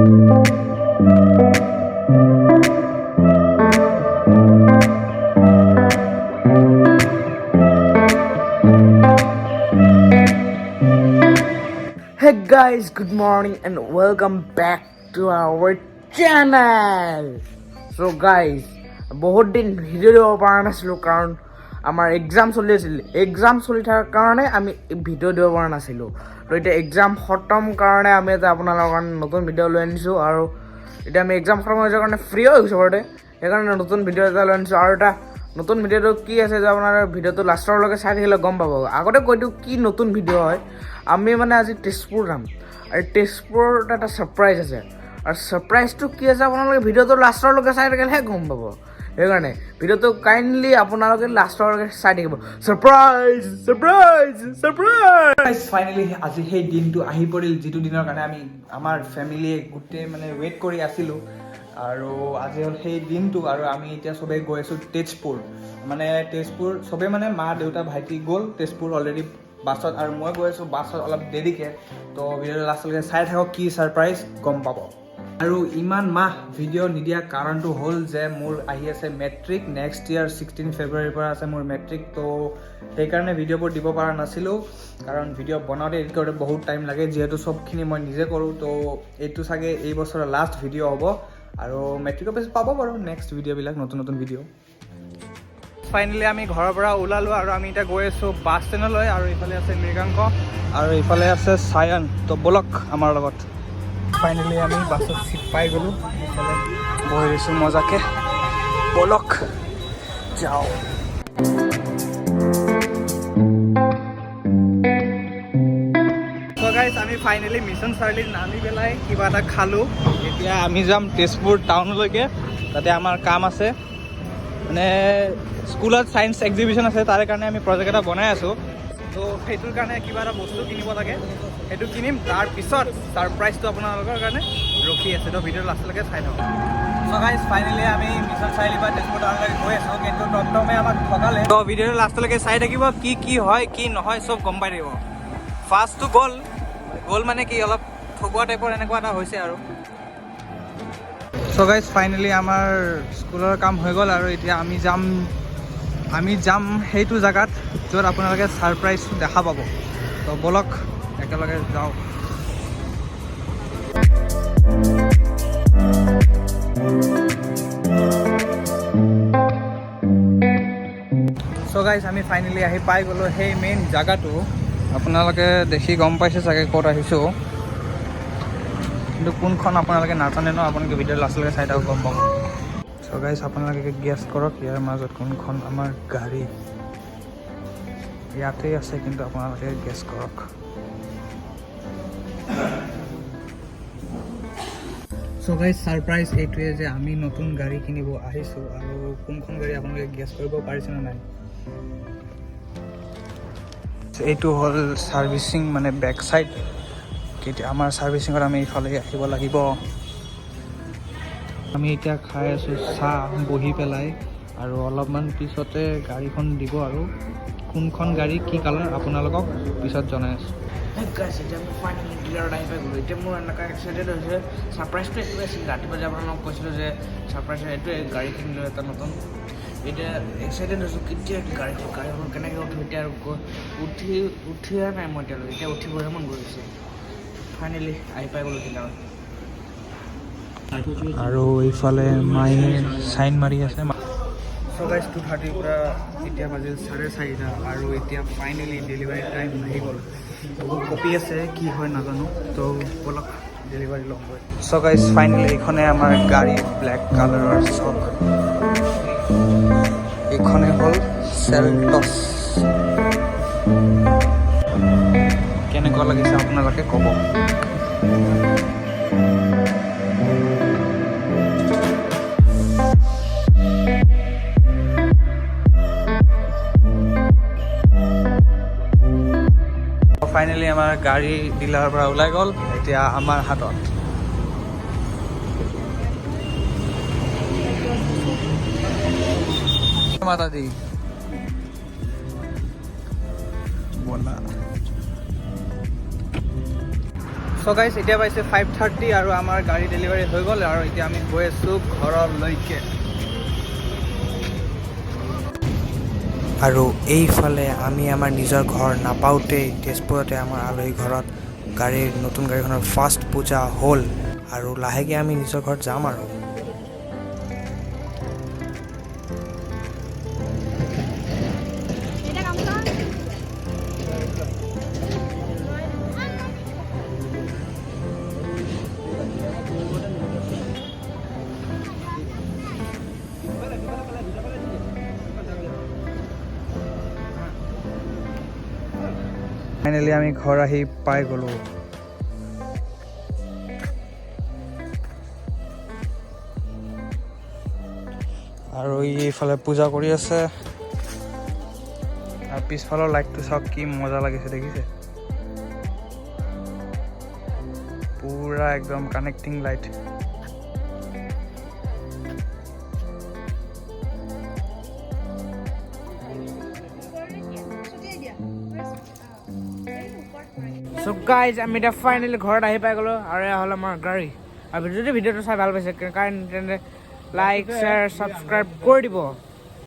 Hey guys, good morning and welcome back to our channel. So guys, বহুত দিন video' দিব পৰা নাছিলোঁ, কাৰণ আমাৰ এক্সাম চলি আছিল। এক্সাম চলি থকাৰ কাৰণে আমি ভিডিঅ' দিব পৰা নাছিলোঁ। তো এতিয়া এক্সাম খতম কাৰণে আমি এটা আপোনালোকৰ কাৰণে নতুন ভিডিঅ' লৈ আনিছোঁ। আৰু এতিয়া আমি এক্সাম খতম হৈ যোৱাৰ কাৰণে ফ্ৰী হৈ গৈছোঁ ঘৰতে, সেইকাৰণে নতুন ভিডিঅ' এটা লৈ আনিছোঁ। আৰু এটা নতুন ভিডিঅ'টো কি আছে যে আপোনাৰ ভিডিঅ'টো লাষ্টৰলৈকে চাই থাকিলে গম পাব। আগতে কৈ দিওঁ কি নতুন ভিডিঅ' হয়। আমি মানে আজি তেজপুৰ যাম আৰু তেজপুৰত এটা ছাৰপ্ৰাইজ আছে। আৰু ছাৰপ্ৰাইজটো কি আছে, আপোনালোকে ভিডিঅ'টো লাষ্টৰলৈকে চাই থাকিলেহে গম পাব। সেইকাৰণে ভিডিঅ'টো কাইণ্ডলি আপোনালোকে লাষ্টৰলৈকে চাই থাকিব। Surprise, surprise, surprise! Finally আজি সেই দিনটো আহি পৰিল, যিটো দিনৰ কাৰণে আমি আমাৰ ফেমিলিয়ে গোটেই মানে ৱেইট কৰি আছিলোঁ। আৰু আজি হ'ল সেই দিনটো আৰু আমি এতিয়া চবেই গৈ আছোঁ তেজপুৰ। মানে তেজপুৰ চবেই, মানে মা, দেউতা, ভাইটি গ'ল তেজপুৰ অলৰেডি বাছত আৰু মই গৈ আছোঁ বাছত অলপ দেৰিকৈ। তো ভিডিঅ'টো লাষ্টলৈকে চাই থাকক, কি ছাৰপ্ৰাইজ গম পাব। আৰু ইমান মাহ ভিডিঅ' নিদিয়াৰ কাৰণটো হ'ল যে মোৰ আহি আছে মেট্ৰিক। নেক্সট ইয়াৰ 16 ফেব্ৰুৱাৰীৰ পৰা আছে মোৰ মেট্ৰিক। তো সেইকাৰণে ভিডিঅ'বোৰ দিব পৰা নাছিলোঁ, কাৰণ ভিডিঅ' বনাওঁতে, এডিট কৰোঁতে বহুত টাইম লাগে, যিহেতু চবখিনি মই নিজে কৰোঁ। তো এইটো চাগে এই বছৰৰ লাষ্ট ভিডিঅ' হ'ব আৰু মেট্ৰিকৰ পিছত পাব বাৰু নেক্সট ভিডিঅ'বিলাক, নতুন নতুন ভিডিঅ'। ফাইনেলি আমি ঘৰৰ পৰা ওলালোঁ আৰু আমি এতিয়া গৈ আছোঁ বাছ ষ্টেণ্ডলৈ। আৰু ইফালে আছে মৃগাংক আৰু ইফালে আছে চায়ন। তো ব'লক আমাৰ লগত। ফাইনেলি আমি বাছত চিট পাই গ'লোঁ, ইফালে বহি দিছোঁ মজাকে। ব'লক যাওঁ। চ' গাইজ, আমি ফাইনেলি মিছন চাৰিআলিত নামি পেলাই কিবা এটা খালোঁ। এতিয়া আমি যাম তেজপুৰ টাউনলৈকে, তাতে আমাৰ কাম আছে। মানে স্কুলত ছায়েন্স এক্সিবিশ্যন আছে, তাৰে কাৰণে আমি প্ৰজেক্ট এটা বনাই আছোঁ। ত' সেইটোৰ কাৰণে কিবা এটা বস্তু কিনিব লাগে, সেইটো কিনিম। তাৰপিছত ছাৰপ্ৰাইজটো আপোনালোকৰ কাৰণে ৰখি আছে। তো ভিডিঅ'টো লাষ্টলৈকে চাই থাকক। চ' গাইজ, ফাইনেলি আমি মিছন চাৰিআলিৰ পৰা তেজপুৰ টাউনলৈকে গৈ আছোঁ, কিন্তু টমটমে আমাক ঠগালে। ত' ভিডিঅ'টো লাষ্টলৈকে চাই থাকিব, কি কি হয় কি নহয় চব গম পাই থাকিব। ফাৰ্ষ্টটো গ'ল গ'ল, মানে কি অলপ ঠগোৱা টাইপৰ এনেকুৱা এটা হৈছে আৰু। চ' গাইজ, ফাইনেলি আমাৰ স্কুলৰ কাম হৈ গ'ল আৰু এতিয়া আমি যাম সেইটো জেগাত য'ত আপোনালোকে ছাৰপ্ৰাইজটো দেখা পাব। তো ব'লক, একেলগে যাওঁ। চ' গাইজ, আমি ফাইনেলি আহি পাই গ'লোঁ সেই মেইন জেগাটো। আপোনালোকে দেখি গম পাইছে চাগে ক'ত আহিছোঁ, কিন্তু কোনখন আপোনালোকে নাজানে ন। আপোনালোকে ভিডিঅ' লাষ্টলৈকে চাই থাকক, গম পাব। চ' গাইজ, আপোনালোকে গেছ কৰক ইয়াৰ মাজত কোনখন আমাৰ গাড়ী। ইয়াতেই আছে, কিন্তু আপোনালোকে গেছ কৰক। চ' গাইজ, ছাৰপ্ৰাইজ এইটোৱে যে আমি নতুন গাড়ী কিনিব আহিছোঁ আৰু কোনখন গাড়ী আপোনালোকে গেছ কৰিব পাৰিছেনে নাই? এইটো হ'ল ছাৰ্ভিচিং, মানে বেক চাইড। কেতিয়া আমাৰ ছাৰ্ভিচিঙত আমি ইফালে আহিব লাগিব। আমি এতিয়া খাই আছোঁ চাহ বহি পেলাই আৰু অলপমান পিছতে গাড়ীখন দিব। আৰু কোনখন গাড়ী, কি কালাৰ, আপোনালোকক পিছত জনাই আছোঁ। গাইছ, এতিয়া আমি ফাইনেলি ডিলাৰত আহি পাই গ'লোঁ। এতিয়া মোৰ এনেকুৱা এক্সাইটেড হৈছে। ছাৰপ্ৰাইজটো এইটোৱে আছিল, ৰাতিপুৱা যে আপোনালোকক কৈছিলোঁ যে ছাৰপ্ৰাইজ এইটোৱে, গাড়ী কিনিলোঁ এটা নতুন। এতিয়া এক্সাইটেড হৈছোঁ, কেতিয়া গাড়ীখন কেনেকৈ উঠো এতিয়া। আৰু উঠি উঠিয়ে নাই মই এতিয়ালৈকে, এতিয়া উঠিবহে মন গৈছে। ফাইনেলি আহি পাই গ'লোঁ ডিলাৰত। আৰু ইফালে মায়ে চাইন মাৰি আছে। চ' গাইজ, 2:30ৰ পৰা এতিয়া বাজিল 4:30 আৰু এতিয়া ফাইনেলি ডেলিভাৰী টাইম আহি গ'ল। বহুত কঁপি আছে, কি হয় নাজানো। তো ব'লক, ডেলিভাৰী ল'মগৈ। চ' গাইজ, ফাইনেলি এইখনে আমাৰ গাড়ী, ব্লেক কালাৰৰ চক। এইখনে হ'ল চেল্টছ। কেনেকুৱা লাগিছে আপোনালোকে ক'ব। ফাইনেলি আমাৰ গাড়ী ডিলাৰৰ পৰা ওলাই গ'ল, এতিয়া আমাৰ হাতত। মাতা দি ব'লা। চ। চ' গাইজ, এতিয়া পাইছে 5:30 আৰু আমাৰ গাড়ী ডেলিভাৰী হৈ গ'ল আৰু এতিয়া আমি গৈ আছোঁ ঘৰলৈকে। আৰু এইফালে আমি আমাৰ নিজৰ ঘৰ নাপাওঁতেই তেজপুৰতে আমাৰ আলহী ঘৰত গাড়ীৰ নতুন গাড়ীখনৰ ফাৰ্ষ্ট পূজা হ'ল আৰু লাহেকৈ আমি নিজৰ ঘৰত যাম আৰু। ফাইনেলি আমি ঘৰ আহি পাই গ'লোঁ। আৰু ই এইফালে পূজা কৰি আছে আৰু পিছফালৰ লাইটটো চাওক, কি মজা লাগিছে দেখিছে, পুৰা একদম কানেক্টিং লাইট। চ' গাইজ, আমি এতিয়া ফাইনেলি ঘৰত আহি পাই গ'লোঁ আৰু এয়া হ'ল আমাৰ গাড়ী। আৰু যদি ভিডিঅ'টো চাই ভাল পাইছে কাৰণ তেন্তে লাইক, শ্বেয়াৰ, ছাবস্ক্ৰাইব কৰি দিব।